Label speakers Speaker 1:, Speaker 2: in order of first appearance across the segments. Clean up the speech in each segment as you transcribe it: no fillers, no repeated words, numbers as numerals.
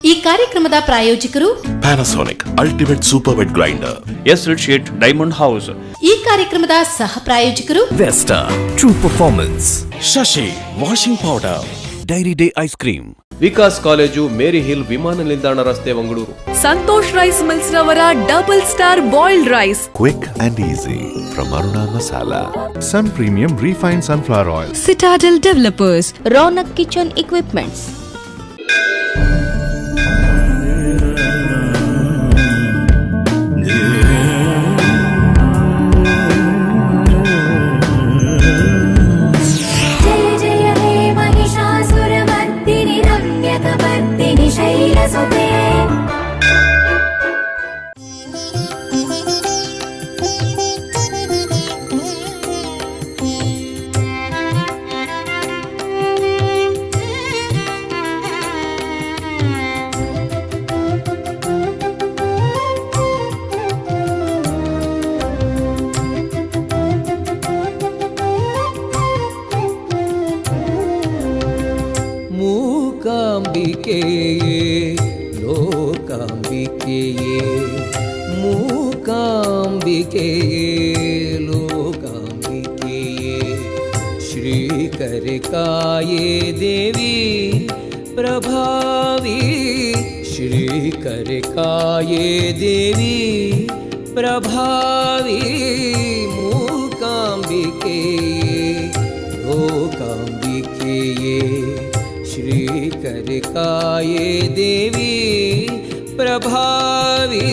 Speaker 1: ಈ ಕಾರ್ಯಕ್ರಮದ ಪ್ರಾಯೋಜಕರು
Speaker 2: Panasonic ultimate super wet grinder.
Speaker 3: S Shet diamond house.
Speaker 1: ಈ ಕಾರ್ಯಕ್ರಮದ ಸಹ ಪ್ರಾಯೋಜಕರು
Speaker 4: Vesta, true performance.
Speaker 2: Shashi washing powder.
Speaker 4: Dairy Day Ice Cream.
Speaker 5: Vikas college, Mary Hill, ವಿಮಾನ ನಿಲ್ದಾಣ ರಸ್ತೆ, ಮಂಗಳೂರು.
Speaker 6: ಸಂತೋಷ್ ರೈಸ್ ಮಿಲ್ಸ್ ರವರ double star boiled rice.
Speaker 2: Quick and easy from Aruna Masala.
Speaker 7: Sun Premium Refined Sunflower Oil.
Speaker 6: Citadel Developers.
Speaker 8: Ronak kitchen equipments.
Speaker 9: जय जय हे महिषासुरमर्दिनि रम्यकपर्दिनि शैलसुते।
Speaker 10: ಮೂಕಾಂಬಿಕೆಯೇ ಲೋಕಾಂಬಿಕೆಯೇ, ಮೂಕಾಂಬಿಕೆಯೇ ಲೋಕಾಂಬಿಕೆಯೇ, ಶ್ರೀಕರಿಕಾಯೇ ದೇವಿ ಪ್ರಭಾವಿ, ಶ್ರೀಕರಿಕಾಯೇ ದೇವಿ ಪ್ರಭಾವಿ, ಮೂಕಾಂಬಿಕೆಯೇ ಲೋಕಾಂಬಿಕೆಯೇ, ಶ್ರೀಕರಿಕಾಯೇ ದೇವಿ ಪ್ರಭಾವಿ,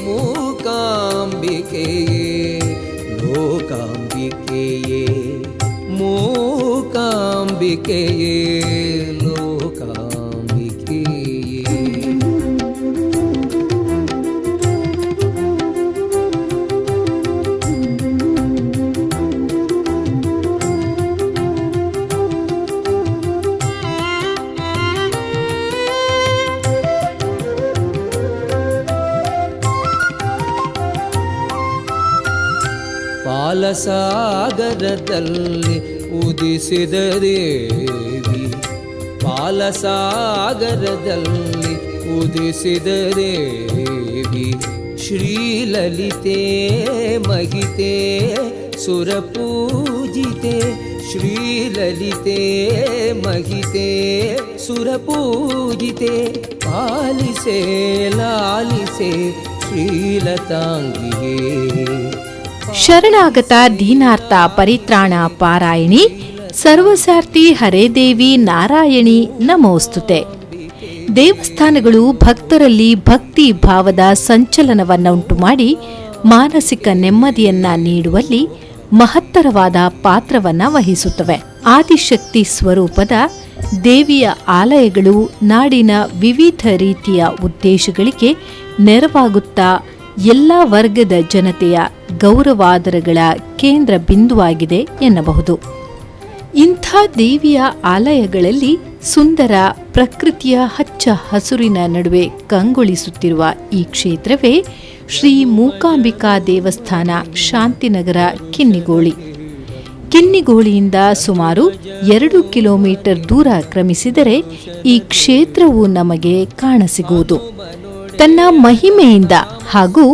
Speaker 10: ಮೂಕಾಂಬಿಕೆಯೇ ಲೋಕಾಂಬಿಕೆಯೇ, ಮೂಕಾಂಬಿಕೆಯೇ ಲೋಕಾಂಬಿಕೆಯೇ. ಪಾಲಸಾಗರದಲ್ಲಿ ಉದಿಸಿದ ದೇವಿ, ಪಾಲಸಾಗರದಲ್ಲಿ ಉದಿಸಿದ ದೇವಿ, ಶ್ರೀಲಲಿತೆ ಮಹಿತೆ ಸುರಪೂಜಿತೆ, ಶ್ರೀಲಲಿತೆ ಮಹಿತೆ ಸುರಪೂಜಿತೆ, ಪಾಲಿಸೆ ಲಾಲಿಸೆ ಶ್ರೀಲತಾಂಗಿಯೇ.
Speaker 1: ಶರಣಾಗತ ದೀನಾರ್ಥ ಪರಿತ್ರಾಣ ಪಾರಾಯಣಿ ಸರ್ವಸಾರ್ಥಿ ಹರೇದೇವಿ ನಾರಾಯಣಿ ನಮೋಸ್ತುತೆ. ದೇವಸ್ಥಾನಗಳು ಭಕ್ತರಲ್ಲಿ ಭಕ್ತಿ ಭಾವದ ಸಂಚಲನವನ್ನುಂಟು ಮಾಡಿ ಮಾನಸಿಕ ನೆಮ್ಮದಿಯನ್ನ ನೀಡುವಲ್ಲಿ ಮಹತ್ತರವಾದ ಪಾತ್ರವನ್ನ ವಹಿಸುತ್ತವೆ. ಆದಿಶಕ್ತಿ ಸ್ವರೂಪದ ದೇವಿಯ ಆಲಯಗಳು ನಾಡಿನ ವಿವಿಧ ರೀತಿಯ ಉದ್ದೇಶಗಳಿಗೆ ನೆರವಾಗುತ್ತಾ ಎಲ್ಲ ವರ್ಗದ ಜನತೆಯ ಗೌರವಾದರಗಳ ಕೇಂದ್ರ ಬಿಂದುವಾಗಿದೆ ಎನ್ನಬಹುದು. ಇಂಥ ದೇವಿಯ ಆಲಯಗಳಲ್ಲಿ ಸುಂದರ ಪ್ರಕೃತಿಯ ಹಚ್ಚ ಹಸುರಿನ ನಡುವೆ ಕಂಗೊಳಿಸುತ್ತಿರುವ ಈ ಕ್ಷೇತ್ರವೇ ಶ್ರೀ ಮೂಕಾಂಬಿಕಾ ದೇವಸ್ಥಾನ, ಶಾಂತಿನಗರ, ಕಿನ್ನಿಗೋಳಿ. ಕಿನ್ನಿಗೋಳಿಯಿಂದ ಸುಮಾರು 2 ಕಿಲೋಮೀಟರ್ ದೂರ ಕ್ರಮಿಸಿದರೆ ಈ ಕ್ಷೇತ್ರವು ನಮಗೆ ಕಾಣಸಿಗುವುದು. ತನ್ನ ಮಹಿಮೆಯಿಂದ ಹಾಗೂ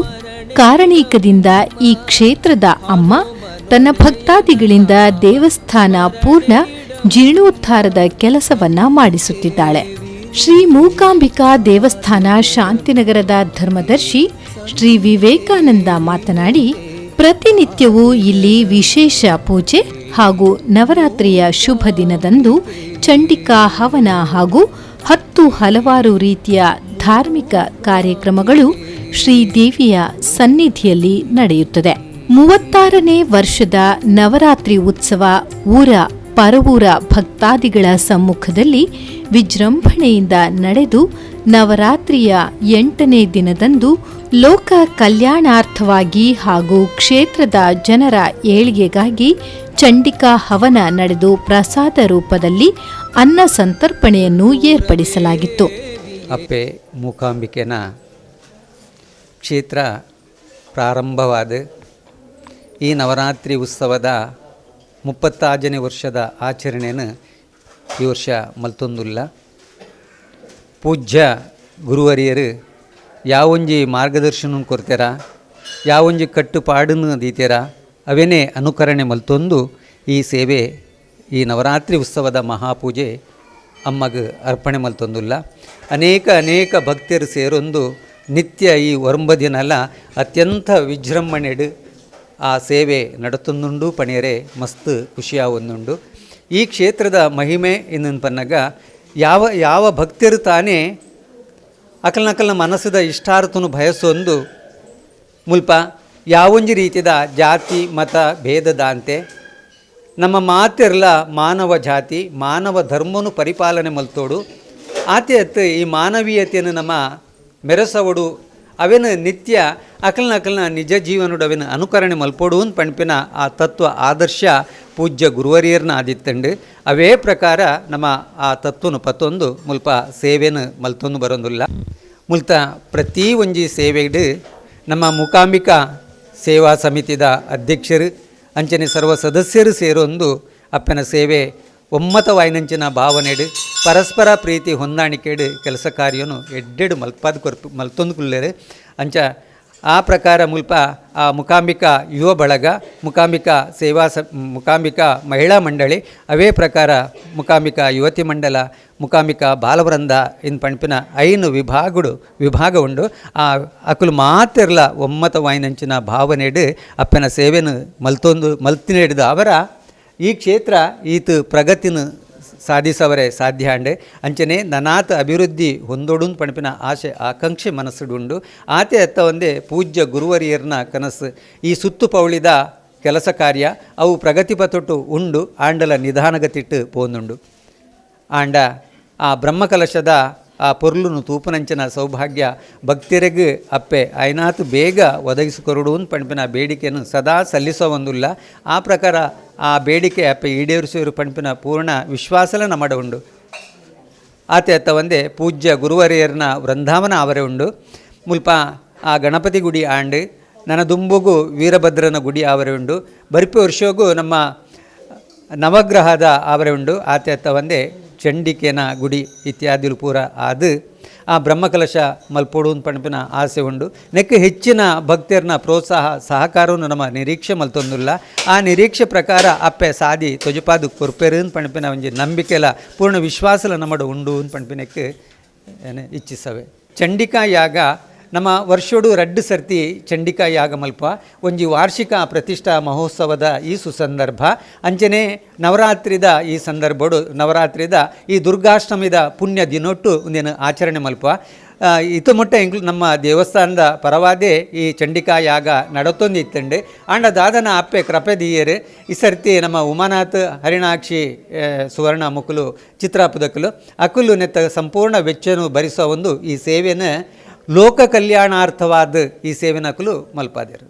Speaker 1: ಕಾರಣೀಕದಿಂದ ಈ ಕ್ಷೇತ್ರದ ಅಮ್ಮ ತನ್ನ ಭಕ್ತಾದಿಗಳಿಂದ ದೇವಸ್ಥಾನ ಪೂರ್ಣ ಜೀರ್ಣೋದ್ಧಾರದ ಕೆಲಸವನ್ನ ಮಾಡಿಸುತ್ತಿದ್ದಾಳೆ. ಶ್ರೀ ಮೂಕಾಂಬಿಕಾ ದೇವಸ್ಥಾನ ಶಾಂತಿನಗರದ ಧರ್ಮದರ್ಶಿ ಶ್ರೀ ವಿವೇಕಾನಂದ ಮಾತನಾಡಿ, ಪ್ರತಿನಿತ್ಯವೂ ಇಲ್ಲಿ ವಿಶೇಷ ಪೂಜೆ ಹಾಗೂ ನವರಾತ್ರಿಯ ಶುಭ ದಿನದಂದು ಚಂಡಿಕಾ ಹವನ ಹಾಗೂ 10 ಹಲವಾರು ರೀತಿಯ ಧಾರ್ಮಿಕ ಕಾರ್ಯಕ್ರಮಗಳು ಶ್ರೀದೇವಿಯ ಸನ್ನಿಧಿಯಲ್ಲಿ ನಡೆಯುತ್ತದೆ. 36ನೇ ವರ್ಷದ ನವರಾತ್ರಿ ಉತ್ಸವ ಊರ ಪರವೂರ ಭಕ್ತಾದಿಗಳ ಸಮ್ಮುಖದಲ್ಲಿ ವಿಜೃಂಭಣೆಯಿಂದ ನಡೆದು, ನವರಾತ್ರಿಯ ಎಂಟನೇ ದಿನದಂದು ಲೋಕ ಕಲ್ಯಾಣಾರ್ಥವಾಗಿ ಹಾಗೂ ಕ್ಷೇತ್ರದ ಜನರ ಏಳಿಗೆಗಾಗಿ ಚಂಡಿಕಾ ಹವನ ನಡೆದು, ಪ್ರಸಾದ ರೂಪದಲ್ಲಿ ಅನ್ನ ಸಂತರ್ಪಣೆಯನ್ನು ಏರ್ಪಡಿಸಲಾಗಿತ್ತು.
Speaker 10: ಅಪ್ಪೆ ಮೂಕಾಂಬಿಕೆನ ಕ್ಷೇತ್ರ ಪ್ರಾರಂಭವಾದ ಈ ನವರಾತ್ರಿ ಉತ್ಸವದ 36ನೇ ವರ್ಷದ ಆಚರಣೆಯನ್ನು ಈ ವರ್ಷ ಮಲ್ತೊಂದುಲ್ಲ. ಪೂಜ್ಯ ಗುರುವರಿಯರು ಯಾವೊಂಜಿ ಮಾರ್ಗದರ್ಶನ ಕೊರ್ತೀರ, ಯಾವೊಂಜಿ ಕಟ್ಟುಪಾಡನ್ನು ದೀತೀರ, ಅವೇನೇ ಅನುಕರಣೆ ಮಲ್ತೊಂದು ಈ ಸೇವೆ ಈ ನವರಾತ್ರಿ ಉತ್ಸವದ ಮಹಾಪೂಜೆ ಅಮ್ಮಗ ಅರ್ಪಣೆ ಮಲ್ತೊಂದುಲ್ಲ. ಅನೇಕ ಅನೇಕ ಭಕ್ತರು ಸೇರೊಂದು ನಿತ್ಯ ಈ 9 ದಿನಲ ಅತ್ಯಂತ ವಿಜೃಂಭಣೆಡು ಆ ಸೇವೆ ನಡತೊಂದುಂಡು ಪಣಿಯರೆ ಮಸ್ತ್ ಖುಷಿಯಾವೊಂದುಂಡು. ಈ ಕ್ಷೇತ್ರದ ಮಹಿಮೆ ಇನ್ನೊಂದು ಪನ್ನಗ ಯಾವ ಯಾವ ಭಕ್ತರು ತಾನೇ ಅಕಲ್ನಕಲ್ನ ಮನಸ್ಸದ ಇಷ್ಟಾರ್ಥನು ಬಯಸೊಂದು ಮುಲ್ಪ ಯಾವೊಂಜಿ ರೀತಿದ ಜಾತಿ ಮತ ಭೇದದಾಂತೆ ನಮ್ಮ ಮಾತಿರ್ಲ ಮಾನವ ಜಾತಿ ಮಾನವ ಧರ್ಮನು ಪರಿಪಾಲನೆ ಮಲ್ತೋಡು ಆತೆ ಅತ್ತು ಈ ಮಾನವೀಯತೆಯನ್ನು ನಮ್ಮ ಮೆರೆಸವಡು ಅವೇನು ನಿತ್ಯ ಅಕಲ್ನ ನಿಜ ಜೀವನಡು ಅವೇನು ಅನುಕರಣೆ ಮಲ್ಪೋಡು ಅಂತ ಪಣ್ಪಿನ ಆ ತತ್ವ ಆದರ್ಶ ಪೂಜ್ಯ ಗುರುವರಿಯರ್ನ ಆದಿತ್ತಂಡು. ಅವೇ ಪ್ರಕಾರ ನಮ್ಮ ಆ ತತ್ವನು ಪತ್ತೊಂದು ಮುಲ್ಪ ಸೇವೆನು ಮಲ್ತೊಂದು ಬರೋದಿಲ್ಲ. ಮುಲ್ತ ಪ್ರತಿ ಒಂಜಿ ಸೇವೆಡು ನಮ್ಮ ಮೂಕಾಂಬಿಕಾ ಸೇವಾ ಸಮಿತಿದ ಅಧ್ಯಕ್ಷರು ಅಂಚನೆ ಸರ್ವ ಸದಸ್ಯರು ಸೇರೊಂದು ಅಪ್ಪನ ಸೇವೆ ಒಮ್ಮತ ವಾಯಿನಂಚಿನ ಭಾವನೆಡು ಪರಸ್ಪರ ಪ್ರೀತಿ ಹೊಂದಾಣಿಕೆಡು ಕೆಲಸ ಕಾರ್ಯನು ಎಡ್ಡೆಡು ಮಲ್ಪಾದ ಕೊರ್ಪು ಮಲ್ತೊಂದು ಕುಲ್ಲೇರು. ಅಂಚ ಆ ಪ್ರಕಾರ ಮುಲ್ಪ ಆ ಮೂಕಾಂಬಿಕಾ ಯುವ ಬಳಗ, ಮೂಕಾಂಬಿಕಾ ಸೇವಾ ಮೂಕಾಂಬಿಕಾ ಮಹಿಳಾ ಮಂಡಳಿ, ಅವೇ ಪ್ರಕಾರ ಮೂಕಾಂಬಿಕಾ ಯುವತಿ ಮಂಡಲ, ಮೂಕಾಂಬಿಕಾ ಬಾಲವೃಂದ ಇನ್ ಪಣ್ಪಿನ 5 ವಿಭಾಗ ಉಂಡು. ಆ ಅಕುಲು ಮಾತಿರ್ಲ ಒಮ್ಮತ ವಾಯಿನಂಚಿನ ಭಾವನೆಡು ಅಪ್ಪನ ಸೇವೆನು ಮಲ್ತೊಂದು ಮಲ್ತಿನೆಡ್ದು ಅವರ ಈ ಕ್ಷೇತ್ರ ಈತ ಪ್ರಗತಿನ ಸಾಧಿಸವರೆ ಸಾಧ್ಯ ಅಂಡೆ. ಅಂಚನೆ ನನಾತ ಅಭಿವೃದ್ಧಿ ಹೊಂದೊಡುನ್ ಪಣಪಿನ ಆಶೆ ಆಕಾಂಕ್ಷೆ ಮನಸ್ಸುಡುಂಡು. ಆತೆ ಅತ್ತ ಒಂದೇ ಪೂಜ್ಯ ಗುರುವರಿಯರ್ನ ಕನಸು ಈ ಸುತ್ತು ಪೌಳಿದ ಕೆಲಸ ಕಾರ್ಯ ಅವು ಪ್ರಗತಿ ಪಥೊಟ್ಟು ಉಂಡು ಆಂಡಲ ನಿಧಾನಗತಿಟ್ಟು ಪೋಂದುಂಡು. ಆಂಡ ಆ ಬ್ರಹ್ಮಕಲಶದ ಆ ಪೊರ್ಲುನು ತೂಪುನಂಚಿನ ಸೌಭಾಗ್ಯ ಭಕ್ತರಿಗೂ ಅಪ್ಪೆ ಐನಾತು ಬೇಗ ಒದಗಿಸಿಕೊರಡು ಪಣ್ಪಿನ ಬೇಡಿಕೆಯನ್ನು ಸದಾ ಸಲ್ಲಿಸೋ ಒಂದುಲ್ಲ. ಆ ಪ್ರಕಾರ ಆ ಬೇಡಿಕೆ ಅಪ್ಪೆ ಈಡೇರಿಸಿರು ಪಣ್ಪಿನ ಪೂರ್ಣ ವಿಶ್ವಾಸಲ ನಮ್ಮಡ ಉಂಡು. ಆತೆ ಅತ್ತ ಒಂದೇ ಪೂಜ್ಯ ಗುರುವರಿಯರ್ನ ವೃಂದಾವನ ಅವರೇ ಉಂಡು. ಮುಲ್ಪ ಆ ಗಣಪತಿ ಗುಡಿ ಆಂಡು ನನ್ನ ದುಂಬುಗು ವೀರಭದ್ರನ ಗುಡಿ ಅವರೇ ಉಂಡು. ಬರ್ಪಿ ವರ್ಷಗೂ ನಮ್ಮ ನವಗ್ರಹದ ಅವರೇ ಉಂಡು. ಆತೆ ಅತ್ತ ಒಂದೇ ಚಂಡಿಕೆನ ಗುಡಿ ಇತ್ಯಾದಿಲು ಪೂರ ಆದು ಆ ಬ್ರಹ್ಮಕಲಶ ಮಲ್ಪೋಡು ಪಣಪಿನ ಆಸೆ ಉಂಡು. ನೆಕ್ ಹೆಚ್ಚಿನ ಭಕ್ತರ್ನ ಪ್ರೋತ್ಸಾಹ ಸಹಕಾರವನ್ನು ನಮ್ಮ ನಿರೀಕ್ಷೆ ಮಲ್ತೊಂದುಲ್ಲ. ಆ ನಿರೀಕ್ಷೆ ಪ್ರಕಾರ ಅಪ್ಪೆ ಸಾದಿ ತೊಜಪಾದು ಕೊರ್ಪೆರು ಪಣಪಿನ ಒಂಜಿ ನಂಬಿಕೆಲ ಪೂರ್ಣ ವಿಶ್ವಾಸಲ ನಮ್ಮಡು ಉಂಡು ಪಣಪಿನಕ್ಕೆ ಇಚ್ಛಿಸವೆ. ಚಂಡಿಕಾ ಯಾಗ ನಮ್ಮ ವರ್ಷೋಡು 2 ಸರ್ತಿ ಚಂಡಿಕಾ ಯಾಗ ಮಲ್ಪ ಒಂಜಿ ವಾರ್ಷಿಕ ಪ್ರತಿಷ್ಠಾ ಮಹೋತ್ಸವದ ಈ ಸುಸಂದರ್ಭ ಅಂಚನೆ ನವರಾತ್ರಿದ ಈ ಸಂದರ್ಭಡು ನವರಾತ್ರಿದ ಈ ದುರ್ಗಾಷ್ಟಮಿದ ಪುಣ್ಯ ದಿನೊಟ್ಟು ಒಂದೇನು ಆಚರಣೆ ಮಲ್ಪ. ಇತು ಮುಟ್ಟ ಎಂಕ್ಲು ನಮ್ಮ ದೇವಸ್ಥಾನದ ಪರವಾದೇ ಈ ಚಂಡಿಕಾ ಯಾಗ ನಡತೊಂದಿತ್ತಂಡೆ. ಆಂಡ ದಾದನ ಅಪ್ಪೆ ಕೃಪೆ ದೀಯರು ಈ ಸರ್ತಿ ನಮ್ಮ ಉಮಾನಾಥ್ ಹರಿಣಾಕ್ಷಿ ಸುವರ್ಣ ಮುಕುಲು ಚಿತ್ರಾಪುದಕುಲು ಅಕುಲು ನೆತ್ತ ಸಂಪೂರ್ಣ ವೆಚ್ಚನು ಭರಿಸುವ ಒಂದು ಈ ಸೇವೆನ ಲೋಕ ಕಲ್ಯಾಣಾರ್ಥವಾದ ಈ ಸೇವೆನಕುಲು ಮಲ್ಪಾದರು.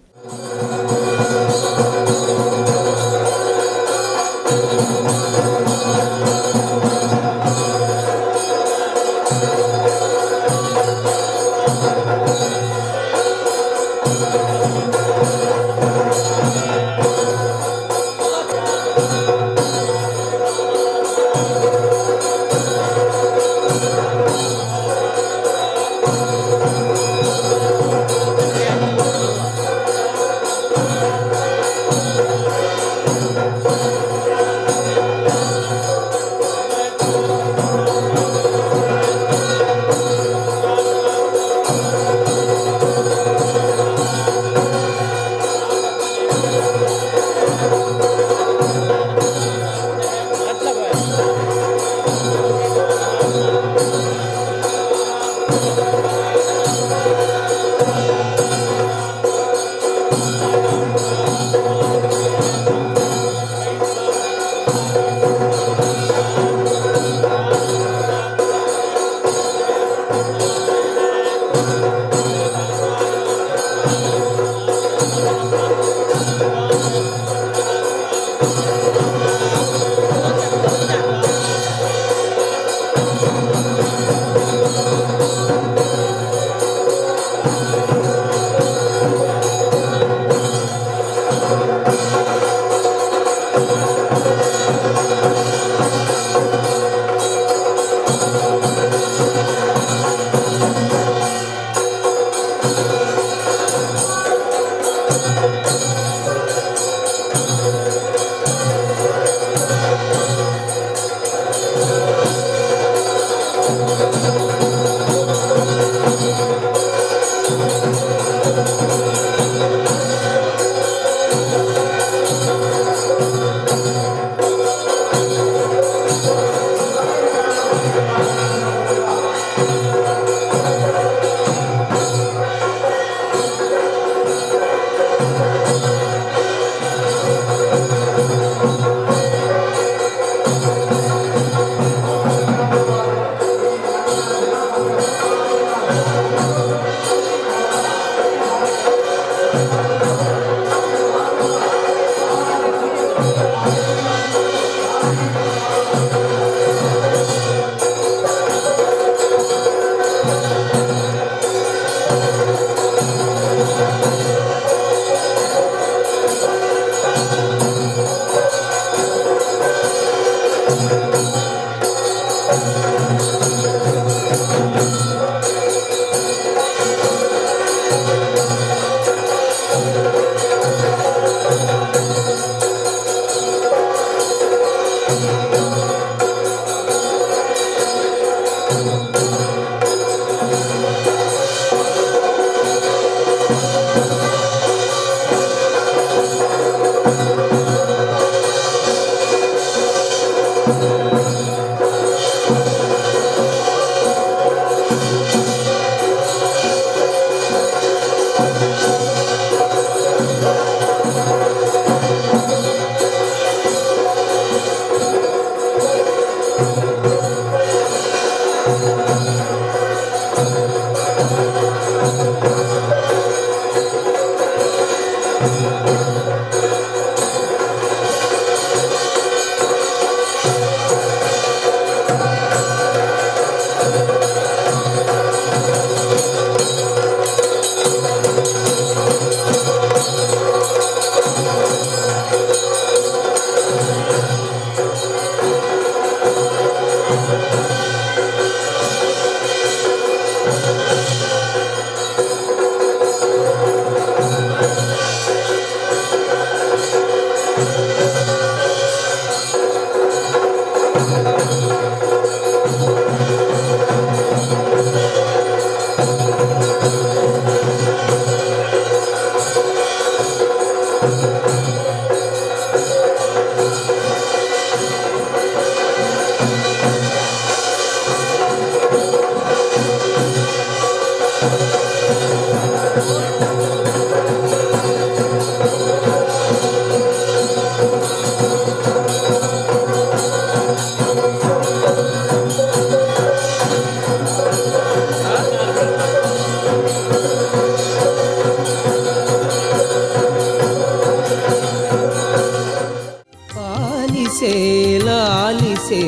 Speaker 11: ಲಾಲಿಸೆ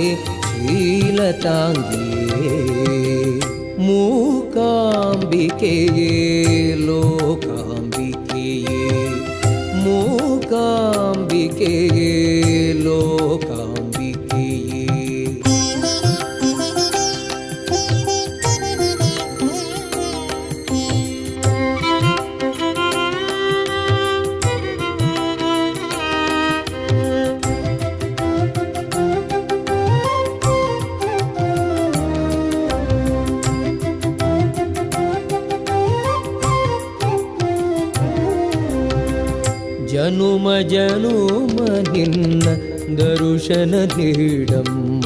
Speaker 11: ಶೀಲತಾಂಗಿಯೇ ಮೂಕಾಂಬಿಕೆಯೇ ಲೋಕಾಂಬಿಕೆಯೇ ಮೂಕಾಂಬಿಕೆಯೇ ಲೋಕಾಂಬಿಕೆಯೇ. ಜನುಮ ಜನುಮ ನಿನ್ನ ದರುಶನ ನೀಡಮ್ಮ,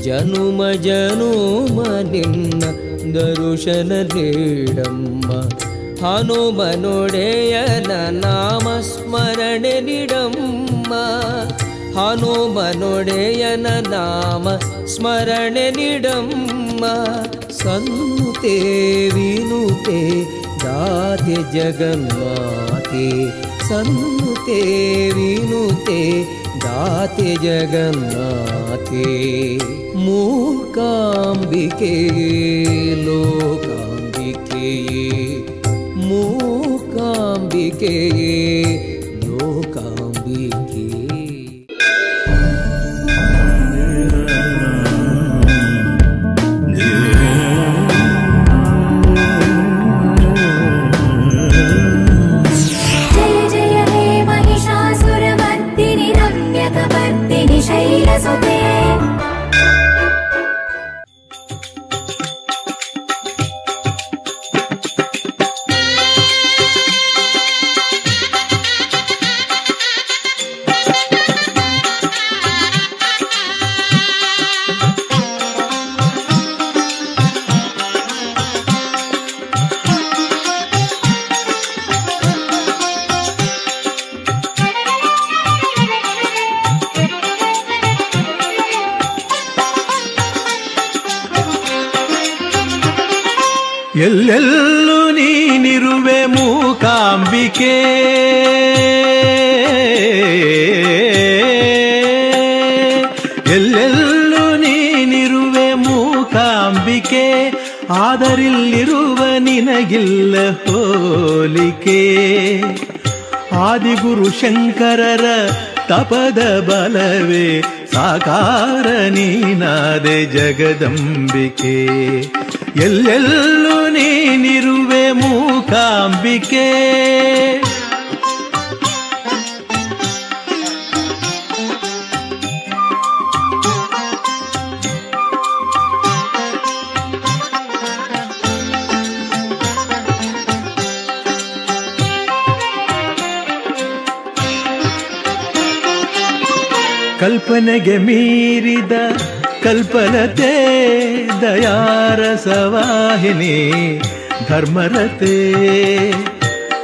Speaker 11: ಜನುಮ ಜನುಮ ನಿನ್ನ ದರುಶನ ನೀಡಮ್ಮ, ಹನುಮನೊಡೆಯನ ನಾಮ ಸ್ಮರಣೆ ನೀಡಮ್ಮ, ಹನುಮನೊಡೆಯನ ನಾಮ ಸ್ಮರಣೆ ನೀಡಮ್ಮ. ಸನ್ನುತೆ ವಿನುತೆ ದಾತೆ ಜಗನ್ಮಾತೆ, ಸನ್ನುತೆ ವಿನುತೆ ದಾತೆ ಜಗನ್ಮಾತೆ, ಮೂಕಾಂಬಿಕೆಯೇ ಲೋಕಾಂಬಿಕೆಯೇ ಮೂಕಾಂಬಿಕೆಯೇ ಲೋಕಾಂಬಿಕೆ.
Speaker 9: जय जय हे महिषासुरमर्दिनि रम्यकपर्दिनि शैलसुते.
Speaker 12: ಎಲ್ಲೆಲ್ಲೂ ನೀನಿರುವೆ ಮೂಕಾಂಬಿಕೆ, ಎಲ್ಲೆಲ್ಲೂ ನೀನಿರುವೆ ಮೂಕಾಂಬಿಕೆ, ಆದರಿಲ್ಲಿರುವ ನಿನಗಿಲ್ಲ ಹೋಲಿಕೆ. ಆದಿಗುರು ಶಂಕರರ ತಪದ ಬಲವೇ ಸಾಕಾರ ನೀನಾದೆ ಜಗದಂಬಿಕೆ, ಎಲ್ಲೆಲ್ಲೂ ನೀನಿರುವೆ ಮೂಕಾಂಬಿಕೆ. ಕಲ್ಪನೆಗೆ ಮೀರಿದ ಕಲ್ಪಲತೆ ದಯಾರಸವಾಹಿನಿ ಧರ್ಮರತೆ,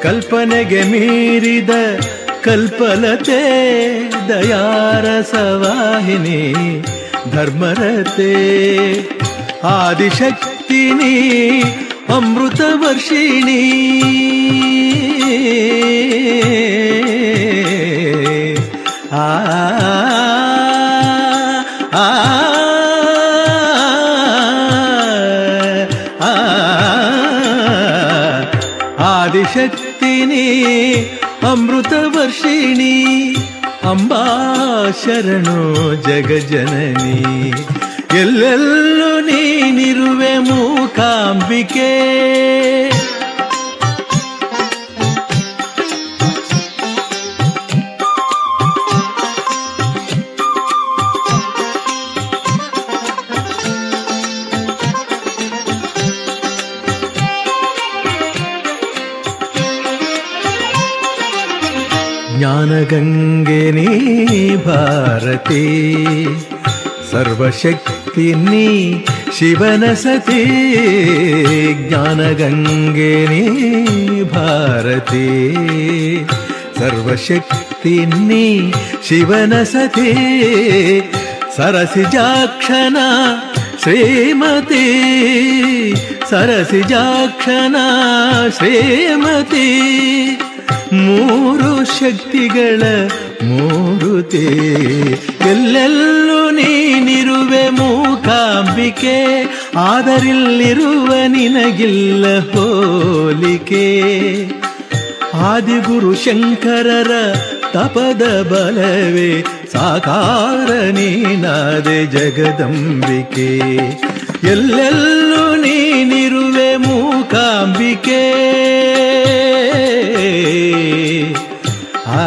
Speaker 12: ಕಲ್ಪನೆಗೆ ಮೀರಿದ ಕಲ್ಪಲತೆ ದಯಾರಸವಾಹಿನಿ ಧರ್ಮರತೆ, ಆದಿಶಕ್ತಿನಿ ಅಮೃತವರ್ಷಿಣಿ, ಆ ಆ ಆದಿಶಕ್ತಿನಿ ಅಮೃತವರ್ಷಿಣಿ, ಅಂಬಾ ಶರಣು ಜಗಜನನಿ, ಎಲ್ಲೆಲ್ಲೂ ನೀನಿರುವೆ ಮೂಕಾಂಬಿಕೆ. ಜ್ಞಾನಗಂಗೆ ನೀ ಭಾರತಿ, ಸರ್ವಶಕ್ತಿ ಸರ್ವಶಕ್ತಿ ನೀ ಶಿವನ ಸತಿ, ಜ್ಞಾನಗಂಗೆ ನೀ ಭಾರತಿ. ಸರ್ವಶಕ್ತಿ ನೀ ಶಿವನ ಸತಿ, ಸರಸಿಜಾಕ್ಷನ ಶ್ರೀಮತಿ, ಸರಸಿಜಾಕ್ಷನ ಶ್ರೀಮತಿ. ಮೂರು ಶಕ್ತಿಗಳ ಮೂರುತಿ, ಎಲ್ಲೆಲ್ಲೂ ನೀನಿರುವೆ ಮೂಕಾಂಬಿಕೆ, ಆದರಿಲ್ಲಿರುವ ನಿನಗಿಲ್ಲ ಹೋಲಿಕೆ. ಆದಿಗುರು ಶಂಕರರ ತಪದ ಬಲವೇ ಸಾಕಾರ ನೀನಾದೆ ಜಗದಂಬಿಕೆ, ಎಲ್ಲೆಲ್ಲೂ ನೀನಿರುವೆ ಮೂಕಾಂಬಿಕೆ. ಆ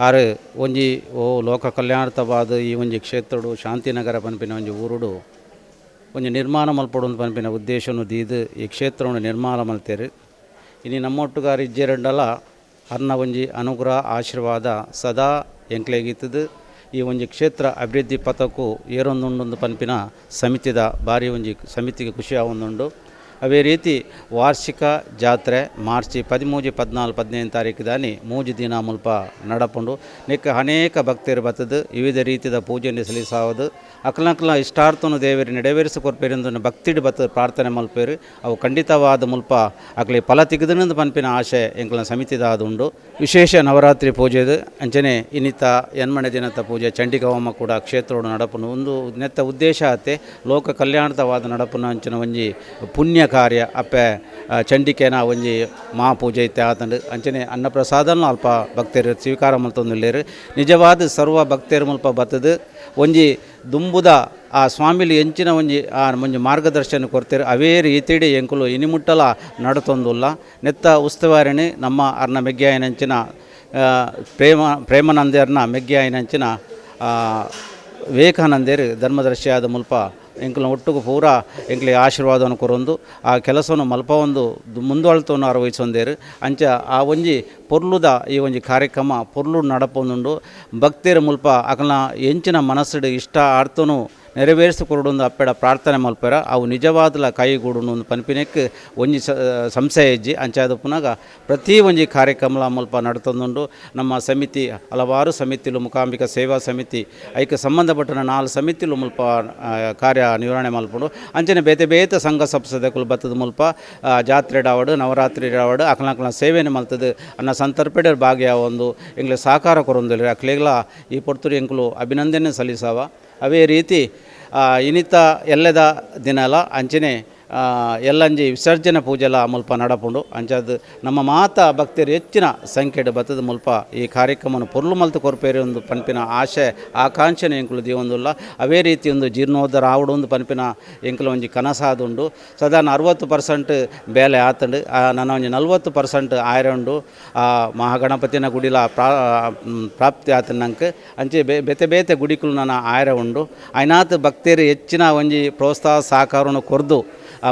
Speaker 13: ಆರು ಒಂಜಿ ಓ ಲೋಕ ಕಲ್ಯಾಣವಾದ ಈ ಒಂಜಿ ಕ್ಷೇತ್ರಡು ಶಾಂತಿನಗರ ಪನ್ಪಿನ ಒಂಜಿ ಊರುಡು ಒಂಜಿ ನಿರ್ಮಾಣ ಮಲ್ಪೊಡು ಪನ್ಪಿನ ಉದ್ದೇಶನು ದೀದು ಈ ಕ್ಷೇತ್ರವನ್ನು ನಿರ್ಮಾಣ ಮಲ್ತೇರು. ಇನಿ ನಮ್ಮೊಟ್ಟುಗಾರ ಇಜ್ಜೆರಂಡಲ ಅರ್ನ ಒಂಜಿ ಅನುಗ್ರಹ ಆಶೀರ್ವಾದ ಸದಾ ಎಂಕ್ಲೆಗಿತ್ತದು. ಈ ಒಂಜಿ ಕ್ಷೇತ್ರ ಅಭಿವೃದ್ಧಿ ಪಥಕ್ಕೂ ಏರೊಂದುಂಡೊಂದು ಪನ್ಪಿನ ಸಮಿತಿದ ಭಾರಿ ಒಂಜಿ ಸಮಿತಿಗೆ ಖುಷಿ ಆವೊಂದುಂಡು. ಅದೇ ರೀತಿ ವಾರ್ಷಿಕ ಜಾತ್ರೆ ಮಾರ್ಚ್ 13, 14, 15 ತಾರೀಕು ದಾನಿ 3 ದಿನ ಮುಲ್ಪ ನಡಪುಂಡು. ನೆಕ್ ಅನೇಕ ಭಕ್ತರು ಬತ್ತದು ವಿವಿಧ ರೀತಿಯ ಪೂಜೆಯನ್ನು ಸಲ್ಲಿಸಾವದು ಅಕ್ಲಕ್ಲ ಇಷ್ಟಾರ್ಥನು ದೇವರು ನೆರವೇರಿಸಿ ಕೊರ್ಪೇರೆಂದು ಭಕ್ತಿಡು ಬತ್ತ ಪ್ರಾರ್ಥನೆ ಮಲ್ಪೇರು. ಅವು ಖಂಡಿತವಾದ ಮುಲ್ಪ ಅಕ್ಲಿ ಫಲ ತಿಗದನಂದು ಪನ್ಪಿನ ಆಶೆ ಎಂಕ್ಲ ಸಮಿತಿದಾದುಂಡು. ವಿಶೇಷ ನವರಾತ್ರಿ ಪೂಜೆದು ಅಂಚನೆ ಇನ್ನಿತ ಎನ್ಮನೆ ದಿನದ ಪೂಜೆ ಚಂಡಿಕವಮ್ಮ ಕೂಡ ಕ್ಷೇತ್ರೋಡು ನಡಪುಂಡು. ಒಂದು ನೆತ್ತ ಉದ್ದೇಶ ಆತೆ ಲೋಕ ಕಲ್ಯಾಣದವಾದ ನಡಪುನ ಅಂಚಿನ ಒಂಜಿ ಪುಣ್ಯ ಕಾರ್ಯ ಅಪ್ಪೆ ಚಂಡಿಕೆನ ಒಂಜಿ ಮಹಾಪೂಜೆ ಇತ್ತೆ ಆತಂಡು. ಅಂಚನೆ ಅನ್ನಪ್ರಸಾದನ ಅಲ್ಪ ಭಕ್ತರು ಸ್ವೀಕಾರ ಮಲ್ತೊಂದುಲ್ಲೇರು. ನಿಜವಾದ ಸರ್ವ ಭಕ್ತರು ಮುಲ್ಪ ಬತ್ತದು ಒಂಜಿ ದುಂಬುದ ಆ ಸ್ವಾಮಿಲಿ ಎಂಚಿನ ಒಂಜಿ ಆ ಒಂಜಿ ಮಾರ್ಗದರ್ಶನ ಕೊರ್ತೇರು. ಅವೇ ರೀತಿಡಿ ಎಂಕುಲು ಇನಿಮುಟ್ಟಲ ನಡತೊಂದುಲ್ಲ. ನೆತ್ತ ಉಸ್ತುವಾರಿಣಿ ನಮ್ಮ ಅರ್ನ ಮೆಗ್ಯಾಯನಂಚಿನ ಪ್ರೇಮಾನಂದೇರ್ನ ಮೆಗ್ಯಾಯನಂಚಿನ ವಿವೇಕಾನಂದೇರು ಧರ್ಮದರ್ಶಿಯಾದ ಮುಲ್ಪ ಎಂಕಲ್ನ ಒಟ್ಟುಗು ಪೂರ ಎಂಕ್ಲೆ ಆಶೀರ್ವಾದವನ್ನು ಕೊರೊಂದು ಆ ಕೆಲಸವನ್ನು ಮಲ್ಪ ಒಂದು ಮುಂದುವಳ್ತವನ್ನು ಅರವಹಿಸೊಂದೇರು. ಅಂಚ ಆ ಒಂಜಿ ಪೊರ್ಲುದ ಈ ಒಂಜಿ ಕಾರ್ಯಕ್ರಮ ಪೊರ್ಲು ನಡಪೊಂದುಂಡು. ಭಕ್ತಿಯರ ಮುಲ್ಪ ಅಕಲ್ನ ಎಂಚಿನ ಮನಸ್ಸುಡು ಇಷ್ಟ ಆರ್ತನು ನೆರವೇರಿಸಿಕೊರೊಡೊಂದು ಅಪ್ಪೆಡ ಪ್ರಾರ್ಥನೆ ಮಲ್ಪೆರ ಅವು ನಿಜವಾದಲ ಕೈಗೂಡುನು ಒಂದು ಪನ್ಪಿನೆಕ್ ಒಂಜಿ ಸಂಶಯ ಇಜ್ಜಿ. ಅಂಚಾದ ಪುನಗ ಪ್ರತಿ ಒಂಜಿ ಕಾರ್ಯಕ್ರಮ ಮುಲ್ಪ ನಡತೊಂದುಂಡು. ನಮ್ಮ ಸಮಿತಿ ಹಲವಾರು ಸಮಿತಿಲು ಮೂಕಾಂಬಿಕ ಸೇವಾ ಸಮಿತಿ ಐಕ್ ಸಂಬಂಧಪಟ್ಟನ 4 ಸಮಿತಿಲು ಮುಲ್ಪ ಕಾರ್ಯ ನಿರ್ವಹಣೆ ಮಲ್ಪುಂಡು. ಅಂಚನೆ ಬೇತೆ ಬೇತೆ ಸಂಘ ಸಂಸ್ಥೆದಕುಲು ಬತ್ತದ ಮುಲ್ಪ ಜಾತ್ರೆ ಡಾವಡು ನವರಾತ್ರಿ ಡಾವಡು ಅಕ್ಲಕ್ಲ ಸೇವೆನೆ ಮಲ್ತದು ಅನ್ನ ಸಂತರ್ಪೆಡರ್ ಭಾಗಿಯಾವೊಂದು ಎಂಕ್ಲೆ ಸಹಕಾರ ಕೊರೊಂದುಲ್ಲೆರ್. ಅಕ್ಲೆಗ್ಲ ಈ ಪೊರ್ತುಡು ಎಂಕುಲು ಅಭಿನಂದನೆ ಸಲ್ಲಿಸಾವ. ಅವೇ ರೀತಿ ಇನಿತ ಎಲ್ಲದ ದಿನಲ ಅಂಚನೆ ಎಲ್ಲಂಜಿ ವಿಸರ್ಜನೆ ಪೂಜೆಲ ಮುಲ್ಪ ನಡಪುಂಡು. ಅಂಚಾದ್ ನಮ್ಮ ಮಾತಾ ಭಕ್ತರು ಹೆಚ್ಚಿನ ಸಂಖ್ಯೆಡ್ ಬತ್ತದ ಮುಲ್ಪ ಈ ಕಾರ್ಯಕ್ರಮವನ್ನು ಪೊರ್ಲು ಮಲ್ತು ಕೊರ್ಪೇರು ಒಂದು ಪನ್ಪಿನ ಆಶೆ ಆಕಾಂಕ್ಷೆನೆ ಎಂಕುಲು ದೀವೊಂದುಲ್ಲ. ಅವೇ ರೀತಿ ಒಂದು ಜೀರ್ಣೋದ್ಧಾರ ಆವಡು ಒಂದು ಪನ್ಪಿನ ಎಂಕುಲು ಒಂಜಿ ಕನಸಾದುಂಡು. ಸಾಧಾರಣ 60% ಬೇಲೆ ಆತಂಡು, ನನ್ನ ಒಂಜಿ 40% ಆಯರುಂಡು. ಆ ಮಹಾಗಣಪತಿನ ಗುಡಿಲ ಪ್ರಾಪ್ತಿ ಆತನಂಕ್ ಅಂಚೆ ಬೇತೆ ಬೇತೆ ಗುಡಿಕುಲು ನನ್ನ ಆಯರ ಉಂಡು. ಐನಾತ್ ಭಕ್ತರು ಹೆಚ್ಚಿನ ಒಂಜಿ ಪ್ರೋತ್ಸಾಹ ಸಹಕಾರವನ್ನು ಕೊರ್ದು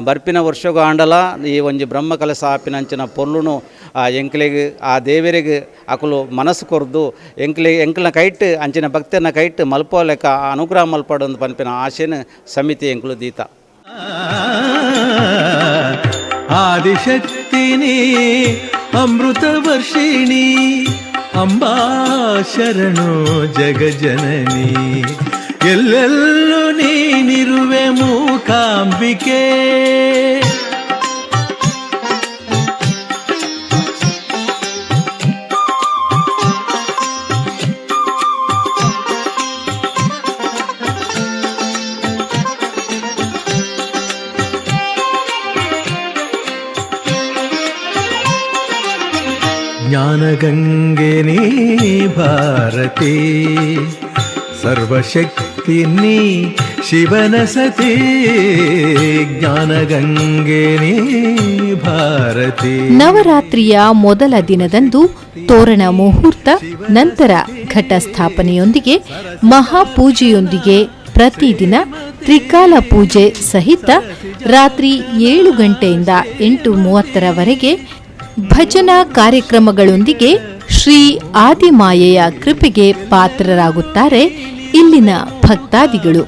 Speaker 13: ಬರ್ಪಿನ ವರ್ಷಗೂ ಆಂಡಲ ಈ ಒಂಜಿ ಬ್ರಹ್ಮ ಕಲಶ ಆಪಿನಂಚಿನ ಪೊರ್ಲುನು ಆ ಎಂಕ್ಲೆಗ್ ಆ ದೇವರಿಗೆ ಅಕುಲು ಮನಸ್ಸು ಕೊರ್ದು ಎಂಕ್ಲೆ ಎಂಕ್ಲನ ಕೈಟ್ ಅಂಚಿನ ಭಕ್ತನ ಕೈಟ್ ಮಲ್ಪೋಲೆಕ್ಕ ಅನುಗ್ರಹ ಮಲ್ಪಡೊಂದು ಪನ್ಪಿನ ಆಶೆನ ಸಮಿತಿ ಎಂಕುಲು ದೀತ.
Speaker 12: ಆದಿಶಕ್ತಿ ವಾಸಿನಿ ಅಮೃತವರ್ಷಿಣಿ ಅಂಬಾ ಶರಣು ಜಗಜನನಿ. ಎಲ್ಲೆಲ್ಲೂ ನೀನಿರುವೆ ಮೂಕಾಂಬಿಕೆ. ಜ್ಞಾನಗಂಗೆ ನೀ ಭಾರತಿ, ಸರ್ವಶಕ್ತಿ ನೀ ಶಿವನ ಸತಿ. ಜ್ಞಾನಗಂಗೆ ನೀ ಭಾರತಿ.
Speaker 1: ನವರಾತ್ರಿಯ ಮೊದಲ ದಿನದಂದು ತೋರಣ ಮುಹೂರ್ತ, ನಂತರ ಘಟ ಸ್ಥಾಪನೆಯೊಂದಿಗೆ ಮಹಾಪೂಜೆಯೊಂದಿಗೆ ಪ್ರತಿದಿನ ತ್ರಿಕಾಲ ಪೂಜೆ ಸಹಿತ ರಾತ್ರಿ 7 ಗಂಟೆಯಿಂದ 8:30ರವರೆಗೆ ಭಜನಾ ಕಾರ್ಯಕ್ರಮಗಳೊಂದಿಗೆ ಶ್ರೀ ಆದಿಮಾಯೆಯ ಕೃಪೆಗೆ ಪಾತ್ರರಾಗುತ್ತಾರೆ ಇಲ್ಲಿನ ಭಕ್ತಾದಿಗಳು.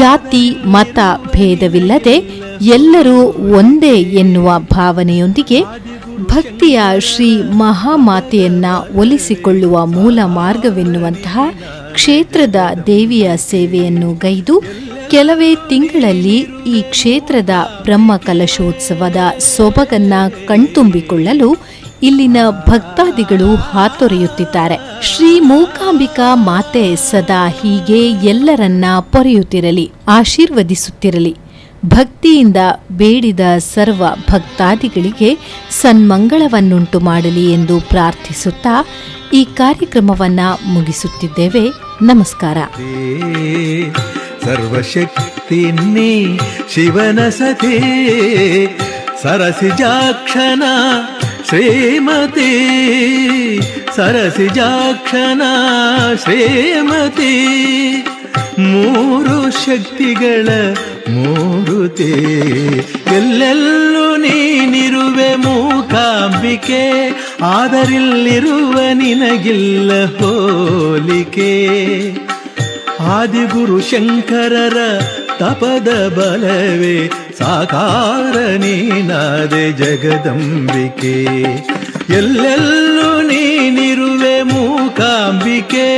Speaker 1: ಜಾತಿ ಮತ ಭೇದವಿಲ್ಲದೆ ಎಲ್ಲರೂ ಒಂದೇ ಎನ್ನುವ ಭಾವನೆಯೊಂದಿಗೆ ಭಕ್ತಿಯ ಶ್ರೀ ಮಹಾಮಾತೆಯನ್ನ ಒಲಿಸಿಕೊಳ್ಳುವ ಮೂಲ ಮಾರ್ಗವೆನ್ನುವಂತಹ ಕ್ಷೇತ್ರದ ದೇವಿಯ ಸೇವೆಯನ್ನು ಗೈದು ಕೆಲವೇ ತಿಂಗಳಲ್ಲಿ ಈ ಕ್ಷೇತ್ರದ ಬ್ರಹ್ಮಕಲಶೋತ್ಸವದ ಸೊಬಗನ್ನ ಕಣ್ತುಂಬಿಕೊಳ್ಳಲು ಇಲ್ಲಿನ ಭಕ್ತಾದಿಗಳು ಹಾತೊರೆಯುತ್ತಿದ್ದಾರೆ. ಶ್ರೀ ಮೂಕಾಂಬಿಕಾ ಮಾತೆ ಸದಾ ಹೀಗೆ ಎಲ್ಲರನ್ನ ಪೊರೆಯುತ್ತಿರಲಿ, ಆಶೀರ್ವದಿಸುತ್ತಿರಲಿ. ಭಕ್ತಿಯಿಂದ ಬೇಡಿದ ಸರ್ವ ಭಕ್ತಾದಿಗಳಿಗೆ ಸನ್ಮಂಗಳವನ್ನುಂಟು ಮಾಡಲಿ ಎಂದು ಪ್ರಾರ್ಥಿಸುತ್ತಾ ಈ ಕಾರ್ಯಕ್ರಮವನ್ನ ಮುಗಿಸುತ್ತಿದ್ದೇವೆ. ನಮಸ್ಕಾರ.
Speaker 12: ಸರ್ವಶಕ್ತಿ ನೀ ಶಿವನ ಸತಿ, ಸರಸಿಜಾಕ್ಷನ ಶ್ರೀಮತಿ, ಸರಸಿಜಾಕ್ಷನ ಶ್ರೀಮತಿ. ಮೂರು ಶಕ್ತಿಗಳ ಮೂರುತಿ, ಎಲ್ಲೆಲ್ಲೂ ನೀನಿರುವೆ ಮೂಕಾಂಬಿಕೆ, ಆದರಿಲ್ಲಿರುವ ನಿನಗಿಲ್ಲ ಹೋಲಿಕೆ. ಆದಿಗುರು ಶಂಕರರ ತಪದ ಬಲವೇ ಸಾಕಾರ ನೀನಾದೆ ಜಗದಂಬಿಕೆ. ಎಲ್ಲೆಲ್ಲೂ ನೀನಿರುವೆ ಮೂಕಾಂಬಿಕೆ.